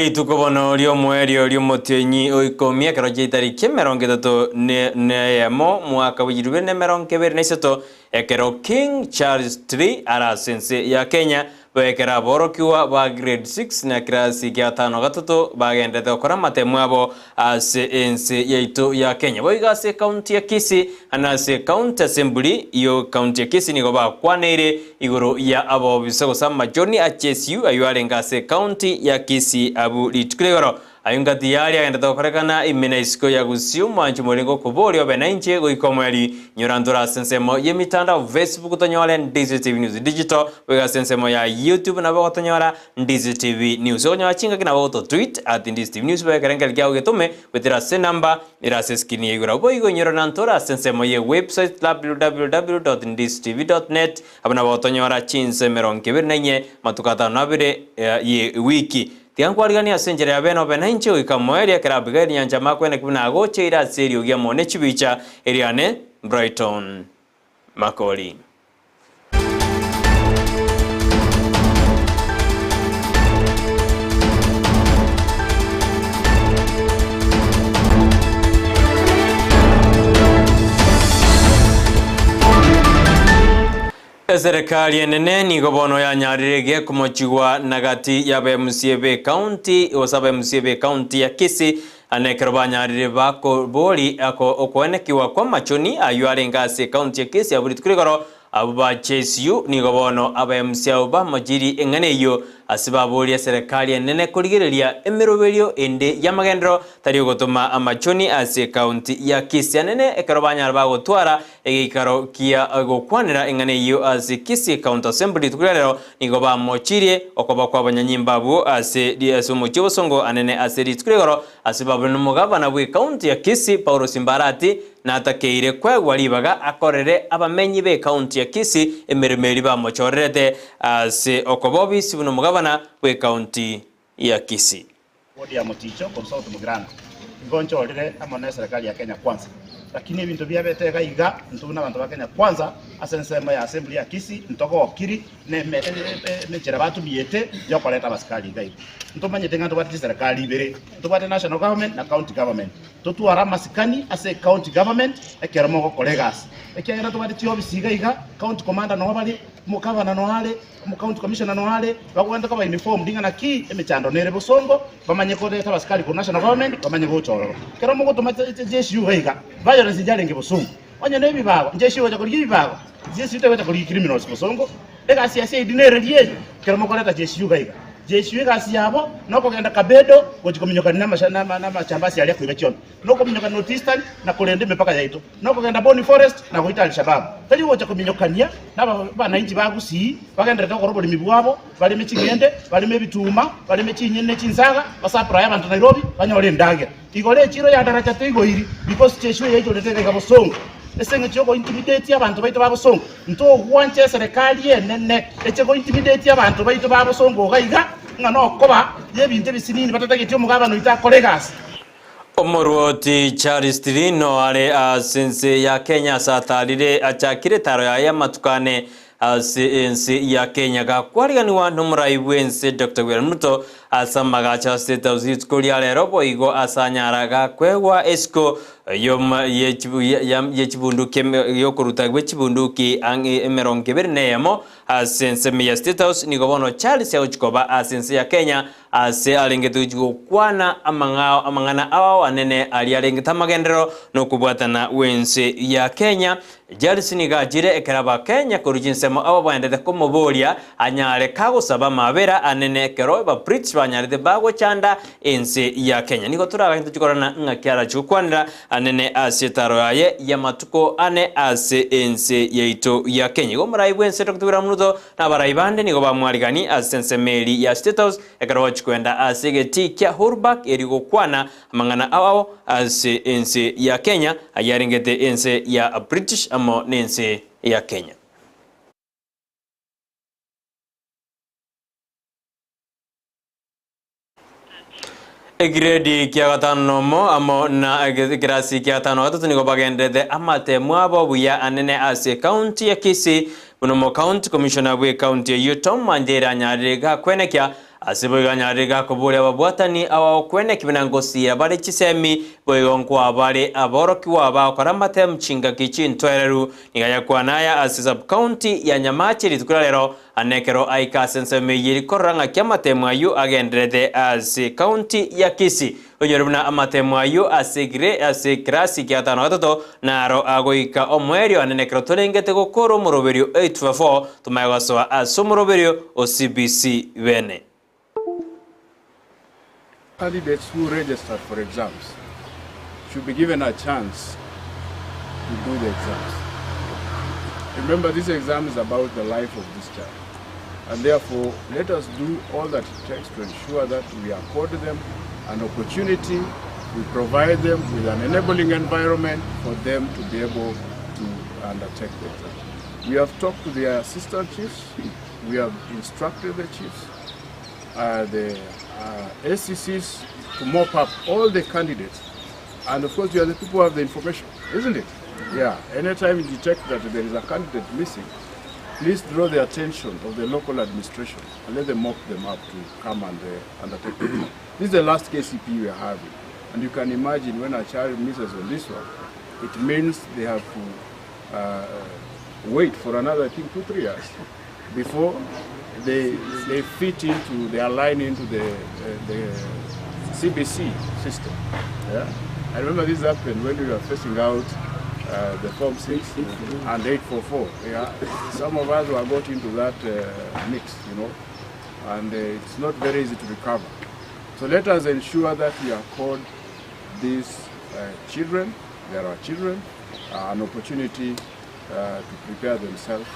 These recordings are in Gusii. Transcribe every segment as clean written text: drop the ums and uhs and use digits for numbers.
Rituko bono ri'omoerio ri'omotienyi o ikomi, ekero chi'etariki emerongo etato ne eyemo, mwaka bw'echilifu ibere na emerongo ebere na isato, ekero King Charles I are ase ense ya Kenya, Goikera aborokigwa ba grade 6 na kirasi gia tano gatato bagenderete gokora amatemu abo ase ense yaito ya Kenya. Boigo ase ekaunti ya Kisii na ase county assembly yo county ya Kisii nigo bakwaneire igoro ya abobisa gose amachoni a GSU ayio arenge ase ekaunti ya Kisii abwo rituko ria igoro. Ayio ngati yaria agenderete gokorekana ime na isiko ya Gusii omwancho morenge okoboria obe nainche goika omoerio. Nyora ntore ase ensemo y'emitandao Facebook tonyore Ndizi TV News Digital, boigo ase ensemo ya YouTube nabo ogotonyora Ndizi TV News. Okonyora chingaki nabo ogoto tweet at Ndizi TV News boigo ekerengerio kiago getome goetera ase enamba ere ase escreen ya igoro. Boigo inyora na ntore ase ensemo ye website www.ndizitv.net abwo nabo ogotonyora chinsa emerongo ebere na inye amatuko atano na abere ye ewiki. Tiga nkwariganie ase enchera ya bene obe nainche goika moerio ekero Abigaili nyanchama akweneki buna agocheire ase eriogi amo ne chibicha eriane Brighton Makori. Eserekari enene nigo bono yanyarire gekomochigwa na gati y'abaMCA b'ecounty gose abaMCA b'ecounty ya Kisii ane ekero banyarire bakobori okoenekiwa kw'amachoni ayio arenge ase ecounty ya Kisii abwo rituko rigoro abwo ba GSU nigo bono abaMCA abwo bamochirie eng'ana eyio ase baborie eserekari enene korigereria emeroberio ende y'amagenderero tari ogotoma amachoni ase ecounty ya Kisii anene ekero banyara bagotwara Egeikaro kia gokwanera eng'ana eyio ase Kisii County Assembly rituko ria rero nigo bamochirie okoba kw'abanyanyimbo abwo ase ase omochie obosongo anene ase rituko ria igoro ase babure nomogavana bw'ecounty ya Kisii Paulo Simbarati natakeire kwegwa ribaga akorere abamenyi b'ecounty ya Kisii emeremo eria bamochorerete ase okoba obisi buna omogavana bw'ecounty ya Kisii. Ward ya Moticho korwa South Mugirango. Igo nchorire amo ne serikali ya Kenya Kwanza. Lakini ebinto biabete iga iga, intwe buna abanto ba Kenya Kwanza ase ensemo ya assembly ya Kisii ntogokiri ne emechera batumiete yokoreta abasikari iga iga. Ntomanyete ng'a ntobwate chiserikali ibere, ntobwate national government na county government. Totware amasikani ase ecounty government ekero mogokora egasi. Ekiagera ntobwate chiofisi iga iga, county commander noo bare, omogavana noo are, Omocounty commissioner noo are, bagwente koba uniformed ng'a naki emechando nere bosongo, bamanye koreta abasikari korwa national government bamanye gocha ororo. Ekero mogotoma jeshi iga iga, violence yarenge bosongo. Onye ne ebibago, jeshi egocha korigia ebibago, jeshi tegocha korigia criminals bosongo, egasi ya CID nere riria eye, ekero mokoreta jeshi iga iga. Jeshi egasi yabo nokogenda Kapedo gochia kominyokania na amajambazi aria akoiba chiombe. Nokominyoka North Eastern na korenda emepaka yaito, nokogenda Boni Forest na goita Al-Shabaab. Tari gocha kominyokania nabanainchi ba Gusii bagenderete gokora oboremi bwabo, bareme ching'ende, bareme ebituma, bareme chinyeni ne chinsaga, basapraye abanto Nairobi banyore endagera. Igoro echiro ya Daraja teigoiri because cheshu eyaichorete iga iga bosongo ase eng'encho yogo intimidate abanto baito ba bosongo. Ntogwancha eserekari enene eche go intimidate abanto baito ba bosongo iga iga ng'a nokoba yebinto ebisinini batatageti omogabane oito akore egasi. Omorwoti Charles Tirino are ase ense ya Kenya ase atarire achakire etaro yaye y'amatuko ane ase ense ya Kenya gakwariganigwa nomorai bw'ense Doctor William Ruto ase amagacho a State House rituko ria rero boigo ase anyara gakwegwa esiko yechibunduki yokoruta gwe chibunduki ang'e emerongo ebere na eyemo ase ensemo ya State House nigo bono Charles agochi koba ase ense ya Kenya Aase arengete gochia gokwana amang'ao amang'ana ao anene aria arengete amagenderero na okobwatana gw'ense ya Kenya. Charles nigo achire ekero Abakenya korwa chinsemo abo baendete komoboria anyare kagosaba amabera anene ekero Ababritish banyarete bagochanda ense ya Kenya. Nigo toraganye tochie korora ng'aki arachie gokwanera anene ase etaro yaye y'amatuko ane ase ense yaito ya Kenya. Igo omorai bw'ense Doctor William Ruto Na abarai bande nigo bamwarigani ase ensemo eria ya State House ekero bachia koenda ase egetii kia Uhuru Park erio gokwana amang'ana ao ao ase ense ya Kenya ayio arengete ense ya British amo nense ya Kenya. Egiredi kia gatano nomo amo na ekerasi kia gatano na gatato nigo bagenderete amatemo abo buya anene ase ekaunti ya Kisii buna omokaunti commissioner bw'ekaunti eyio Tom Manjeri anyarire gakwenekia. Ase boigo anyarire gakoboria ababwatani abagokwena ekebe na ngosiira bare chisemi, boigo nkoa bare aborokigwa bagokora amatemu chingaki chintoereru. Nigo ayakwana aya ase sub-county ya Nyamache rituko ria rero, ane ekero aika ase ensemo eyio eri korora ng'aki amatemu ayio agendererete ase county ya Kisii. Onyore buna amatemo ayio ase gre ase ekerasi kia gatano na gatato naro agoika omoerio ane nekero torengete gokora omoroberio 8-4 tomanye gosoa ase omoroberio o CBC bene. Candidates who registered for exams should be given a chance to do the exams. Remember, this exam is about the life of this child. And therefore, let us do all that it takes to ensure that we accord them an opportunity, we provide them with an enabling environment for them to be able to undertake the exam. We have talked to the assistant chiefs, we have instructed the chiefs, the ACCs to mop up all the candidates. And of course, you are the people who have the information, isn't it? Yeah, anytime you detect that there is a candidate missing, please draw the attention of the local administration and let them mop them up to come and undertake the exam. This is the last KCPE we are having. And you can imagine when a child misses on this one, it means they have to wait for another, I think, 2-3 years before they fit into, they align into the CBC system. Yeah? I remember this happened when we were facing out the Form 6 and 844. Yeah? Some of us were got into that mix, and it's not very easy to recover. So let us ensure that we accord these children, there are children, an opportunity to prepare themselves.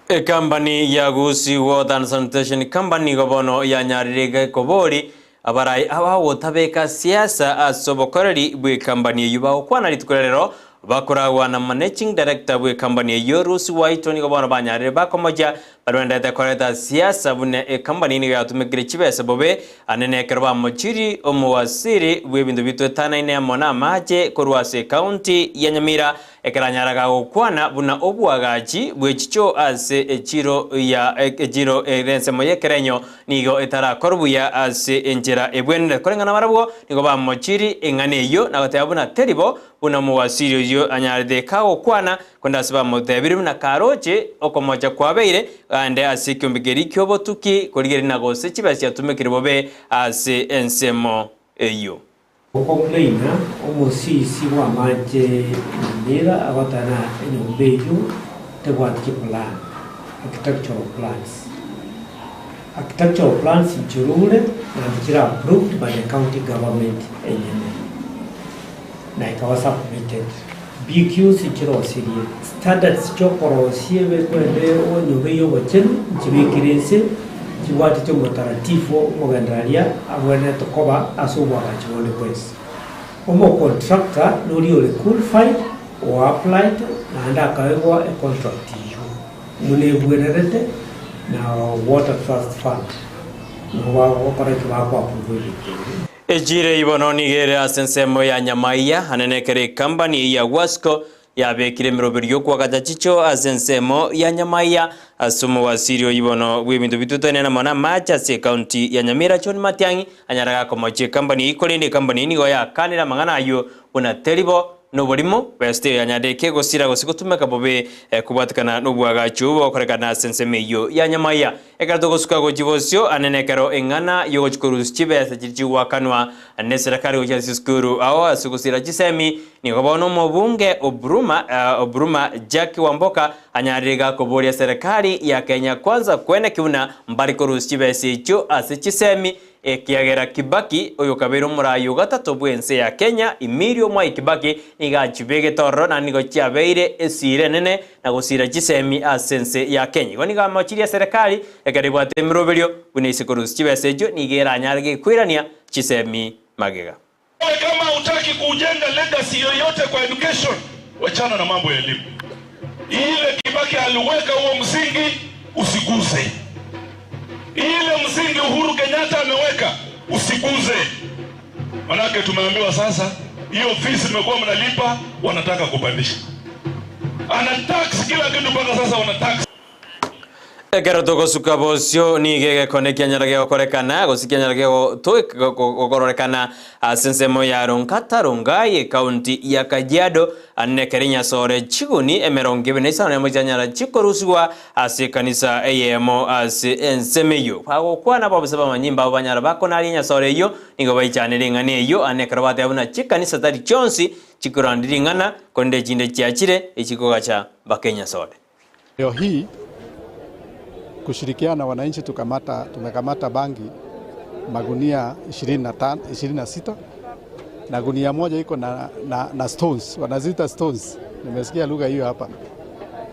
Ekampani ya Gusii Water and Sanitation Company gobono yanyarire kobori abarai abagotabeka siasa ase obokoreri bw'ekampani eyio bagokwana rituko rero bakoragwa na managing director bw'ekampani eyio Lucy White nigo bono banyarire bakomoja barwendete koreta siasa bune ekampani nigo yatumekire chibesa bobe anene ekero bamochiri omowasiri bw'ebinto bitwetanaine amo na amache korwa ase county ya Nyamira ekeranyaraga gokwana buna obwagachi bw'echicho ase echiro ya echiro erensemo y'ekerenyo nigo etarakora buya ase enchera ebwenere koreng'ana barabwo nigo bamochiri eng'ana eyio nagoteba buna teribo buna omowasiri oyio anyarete kagokwana konde ase bamotebire buna karoche okomocha kwabeire ande ase ekiombe keri kiobotuki korigeri na gose chibesa chiatumekire bobe ase ensemo eyio. Okomplaina omosisi bw'amache Nyamira agotana enyomba eyio tebwati chiplan, architectural plans. Architectural plans nchirure naende chira approved by the county government enyene na ikawa submitted. BQs nchirosirie standards chiokorosia ebekwende enyomba eyio obochenu nchibekire ense chibwatete omotaratibu omogendereria abwenerete koba ase obwagachi bonde bwensi. Omocontractor nori ore qualified o applied naende akaegwa econtract eyio buna ebwenerete na Water Trust Fund nigo bagokora eki bakoapprove ebinto ebi. Echire ibono nigere ase ensemo ya Nyamaiya anene ekere ekampani ya Wasco yabekire emeroberi yokwagacha chicho ase ensemo ya Nyamaiya ase omowasiri oyibono bw'ebinto bitwetane namo na amache ase ekaunti ya Nyamira John Matiang'i anyaraga komochia ekampani eyio korende ekampani nigo yakanire amang'ana ayio buna teribo noborimo beste yanyareke gosira gose gotumeka bobe kobwatekana nobwagachi obo bokorekana ase ensemo eyio ya Nyamaiya. Ekero togosuka gochi bosio anene ekero eng'ana yogochikorusia chibesa chiri chigwakanwa ne serikali gochia ase esukuru ao ase gosira chisemi nigo bono omobunge Oburuma Jack Wamboka anyarire gakoboria serikali ya Kenya Kwanza kwene kiuna mbari korusia chibesa echio ase chisemi ekiagera Kibaki oyo kabere omorayi ogatato bwense ya Kenya Emilio Mwai Kibaki nigo achibegete ororo na nigo chiabeire esira enene na gosira chisemi ase ense ya Kenya. Igo nigo amochirie serikali ekero ebwate emiroberio buna ase korusia chibesa echio nigo eranyare gekwirania chisemi magega. Kama hutaki kujenga legacy yoyote kwa education, wachana na mambo ya elimu. Ile Kibaki aliweka huo msingi, usiguse. Ile msingi Uhuru Kenyatta ameweka, usiguze. Manake tumeambiwa sasa hiyo fees mmekuwa mnalipa, wanataka kupandisha. Ana tax kila kitu mpaka sasa wana tax. Ekero togosuka bosio, nigo egekone kianyara gegokorekana, gose kianyara gokororekana ase ensemo ya Ronkatta Rongai, ekaunti ya Kajiado, ande ekero enyasore chiguni emerongo ebere na isano nemo chianyara chikorusigwa ase ekanisa eyemo ase ensemo eyio. Bagokwana ababisa b'amanyimba abo banyara bakonaria enyasore eyio, nigo baichane ring'ana eyio, ande ekero bateba buna chikanisa tari chionsi chikorandia ring'ana, korende echinde chiachire echikogacha mpaka enyasore. Leo hii kushirikiana na wananchi tukamata, tumekamata bangi magunia 26 na gunia moja iko na, na, na stones, wanaziita stones, nimesikia lugha hiyo hapa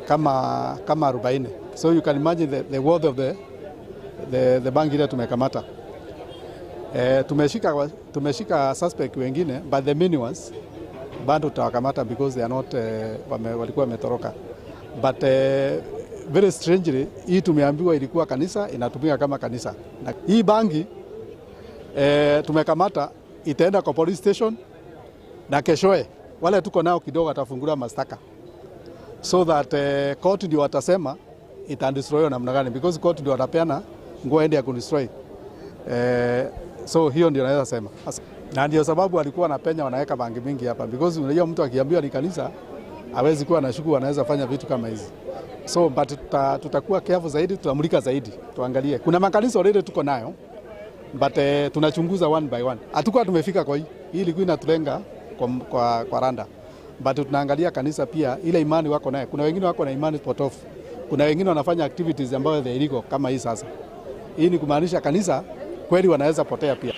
kama, kama 40. So you can imagine the, the worth of the, the, the bangi ile tumekamata. Eh, tumeshika, tumeshika suspect wengine but the main ones bado tutawakamata because they are not, eh, wame, walikuwa wametoroka but eh, very strangely hii tumeambiwa ilikuwa kanisa inatumika kama kanisa na hii bangi eh, tumekamata itaenda kwa police station na keshoe wale tuko nao kidogo atafungula mashtaka so that eh, court ndio watasema itadestroy namna gani because court ndio watapeana nguo ende ya kudestroy eh, so hiyo ndio naweza sema na ndio sababu walikuwa wanapenya wanaweka bangi mingi hapa because unajua mtu akiambiwa ni kanisa hawezi kuwa na shuku anaweza fanya vitu kama hizi so but tuta, tutakuwa careful zaidi tutamulika zaidi tuangalie kuna makanisa already tuko nayo but eh, tunachunguza one by one hatukuwa tumefika kwa hii hii ilikuwa inatulenga kwa, kwa, kwa randa but tunaangalia kanisa pia ile imani wako naye kuna wengine wako na imani potofu kuna wengine wanafanya activities ambayo they illegal kama hii sasa hii ni kumaanisha kanisa kweli wanaweza potea pia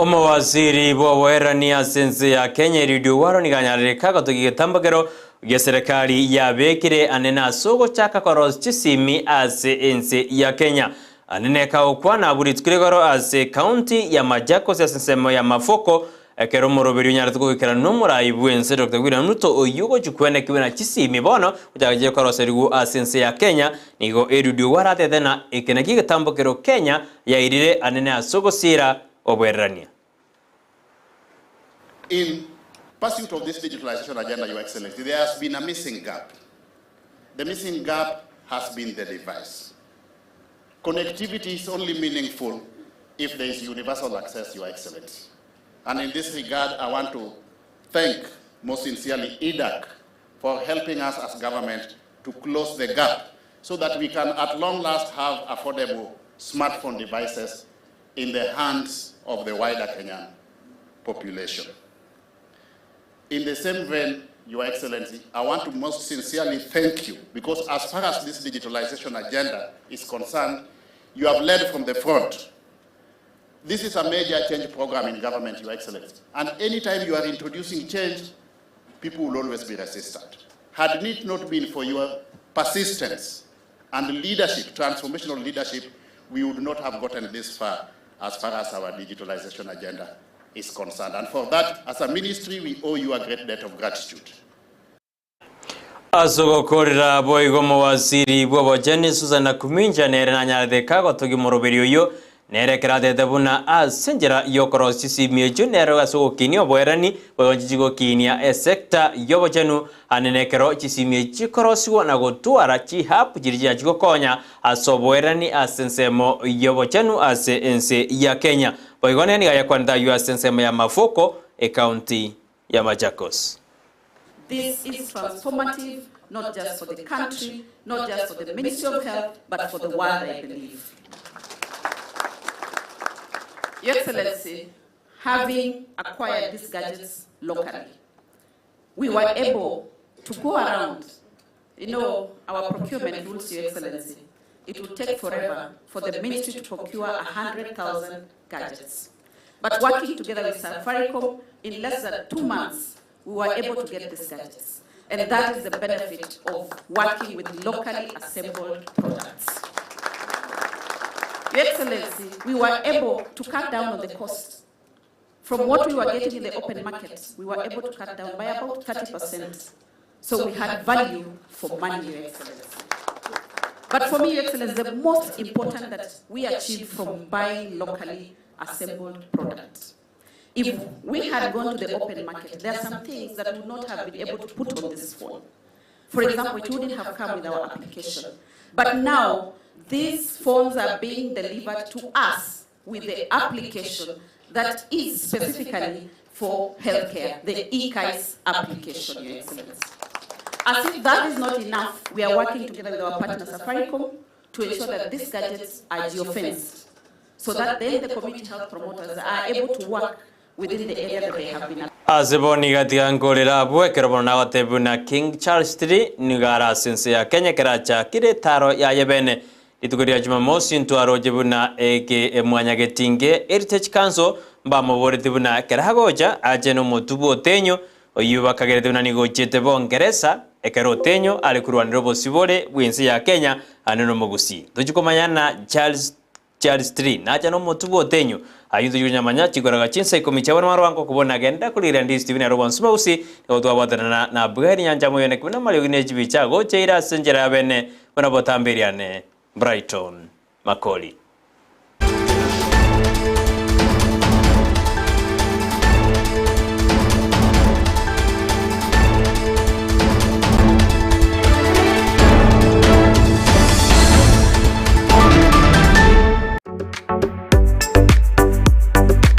Omowaziri bw'oboerani ase ense ya Kenya Eliud Owalo nigo anyarereka gotokia egetambokero gia serikali yabekire anene ase ogochaka korosia chisimi ase ense ya Kenya. Anene kagokwana abwo rituko rigoro ase ekaunti ya Machakos ase ensemo ya Mafoko ekero omoroberi onyarete kogoikerana nomorai bw'ense Dr William Ruto oyio ogochia kwenekiwa na chisimi bono gochaka koroserigwa ase ense ya Kenya nigo Eliud Owalo atete na eke nakio egetambokero Kenya yairire anene ase ogosira obwererania. In pursuit of this digitalization agenda, Your Excellency, there has been a missing gap. The missing gap has been the device. Connectivity is only meaningful if there is universal access, Your Excellency. And in this regard, I want to thank most sincerely EDAC for helping us as government to close the gap so that we can at long last have affordable smartphone devices in the hands of the wider Kenyan population. In the same vein, Your Excellency, I want to most sincerely thank you because as far as this digitalization agenda is concerned, you have led from the front. This is a major change program in government, Your Excellency. And anytime you are introducing change, people will always be resistant. Had it not been for your persistence and leadership, transformational leadership, we would not have gotten this far as far as our digitalization agenda is concerned. And for that, as a ministry, we owe you a great debt of gratitude. Ase ogokorera boigo omowaziri bw'obocheni Susan Nakuminja nere nanyarete kagotogia omoroberi oyo nere ekero atete buna ase enchera yokorosia chisimi echio nere ase ogokinia oboerani boigo nchichigokinia esector y'obochenu ande nekero chisimi echi chikorosiwa na gotwara chihapu chiri chiachigokonya ase oboerani ase ensemo y'obochenu ase ense ya Kenya boigo nere niga yakwanete aywo ase ensemo ya Mafoko ekaunti ya Machakos. This is transformative, not just for the country, not just for the Ministry of Health, but for the world, I believe. Your Excellency, having acquired these gadgets locally, we were able to go around. You know, our procurement rules, Your Excellency, it would take forever for the ministry to procure 100,000 gadgets. But working together with Safaricom, in less than 2 months, we were able to get these gadgets. And that is the benefit of working with locally assembled products. Your Excellency, we were able to cut down on the cost. From what we were getting in the open market, we were able to cut down by about 30%. So we had value for money, Your Excellency. But for me, Your Excellency, the most important that we achieved from buying locally assembled products. If we had gone to the open market, there are some things that we would not have been able to put on this phone. For example, it wouldn't have come with our application. But now, these phones are being delivered to us with the application that is specifically for healthcare, the eKAIS application, Your Excellency. As if that is not enough, we are working together with our partner Safaricom to ensure that these gadgets are geofenced, so that then the community health promoters are able to work within the area that they have been Ase bono iga tiga nkorere abwo, ekero bono nagotebiwa buna King Charles III nigo are ase ense ya Kenya ekero achakire etaro yaye bene. Rituko ria Jumamosi ntwaroche buna eke emwanyagetinge Heritage Council mbamoboreti buna ekero agocha ache nomotu bw'Otenyo oyio bakagerete buna nigo ochiete Bongeresa ekero Otenyo are korwanera obosibore bw'ense ya Kenya ande nomogusii. Tochi komanya na Charles Charles III nacha nomotu bw'Otenyo ayio ntochi konyamanya chikoraga chinsa ikomi chia bono marwango kobona genda korigereria ndisi TV nero bonsi magusii nigo twabwatanana na Abugaili Nyancha Moyoneki buna amariogi ne chibicha agocha ire ase enchera ya bene buna botamberiane Brighton Makori.